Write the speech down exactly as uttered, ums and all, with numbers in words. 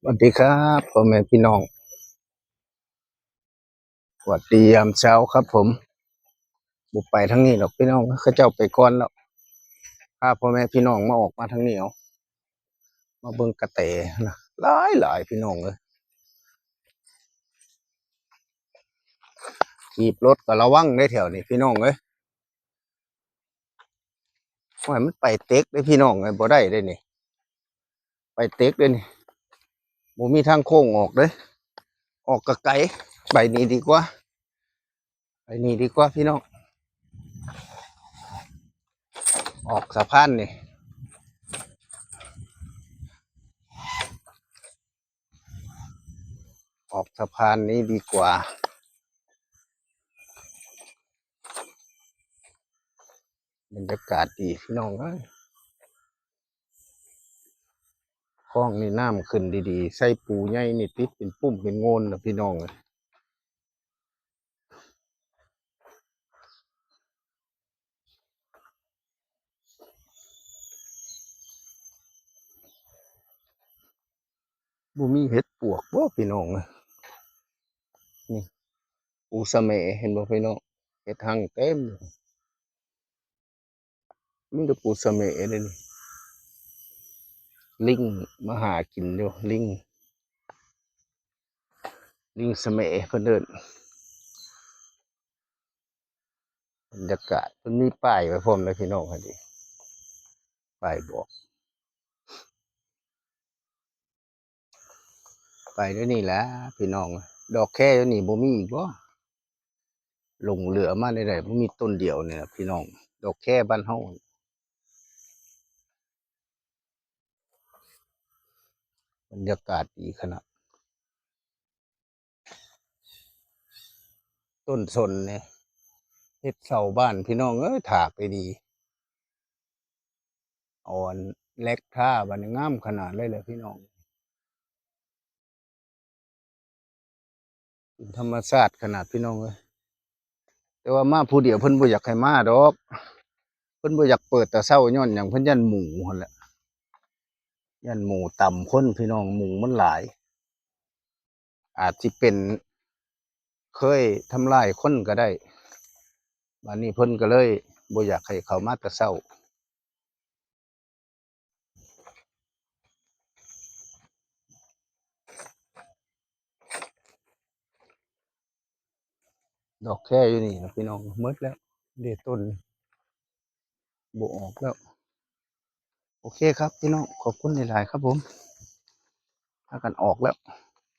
สวัสดีครับพ่อแม่พี่น้อง สวัสดียามเช้าครับผม บ่ไปทางนี้หรอกพี่น้อง เขาเจ้าไปก่อนแล้ว พาพ่อแม่พี่น้องมาออกมาทางนี้เอา มาเบิ่งกระแตนะ หลายหลายพี่น้องเอ้ย ขี่รถก็ระวังได้แถวนี้พี่น้องเอ้ย โอ้ย มันไปเต็กได้พี่น้องเอ้ย บ่ได้ได้นี่ ไปเต็กได้นี่ บ่มีทางโค้งออกเลย ออกกะไกล ไปนี่ดีกว่า ไปนี่ดีกว่าพี่น้อง ออกสะพานนี่ ออกสะพานนี้ดีกว่า บรรยากาศดีพี่น้องเอ้ย คลองนี่น้ำขึ้นดีๆ ใส่ปูใหญ่นี่ติดเป็นปุ่มเป็นโงนนะพี่น้องเอ้ย บ่มีเห็ดปวกบ่พี่น้องเอ้ย นี่ ปูสะแหมเห็นบ่พี่น้อง เห็ดหังเต็มอยู่ มีแต่ปูสะแหมเลยนี่ ลิงมาหากินอยู่ ลิง ลิงสะแหมเพิ่นเอิ้น บรรยากาศ เพิ่นมีป้ายไว้พร้อมเลยพี่น้อง หั่นดิ ป้ายบอก ไปเดี๋ยวนี้แหละพี่น้อง ดอกแคอยู่นี่บ่มีอีกบ่ หลงเหลือมาได้ใด บ่มีต้นเดียวนี่ล่ะพี่น้อง ดอกแคบ้านเฮา บรรยากาศดีขนาด ต้นสนเนี่ย เฮ็ดเสาบ้านพี่น้องเอ้ย ถากดีๆ เอาอันแล็กทาบัดนี้งามขนาดเลยแหละพี่น้อง เป็นธรรมชาติขนาดพี่น้องเอ้ย แต่ว่ามาผู้เดียวเพิ่นบ่อยากให้มาดอก เพิ่นบ่อยากเปิดแต่เช้าย้อนหยัง เพิ่นย้านหมูหั่นแหละ ย้านหมูตำคนพี่น้อง หมูมันหลาย อาจสิเป็นเคยทำลายคนก็ได้ บัดนี้เพิ่นก็เลยบ่อยากให้เข้ามาแต่เช้า ดอกแคอยู่นี่นะพี่น้อง หมดแล้ว เด้ต้น บ่ออกแล้ว โอเคครับพี่น้อง ขอบคุณหลายๆครับผม พากันออกแล้ว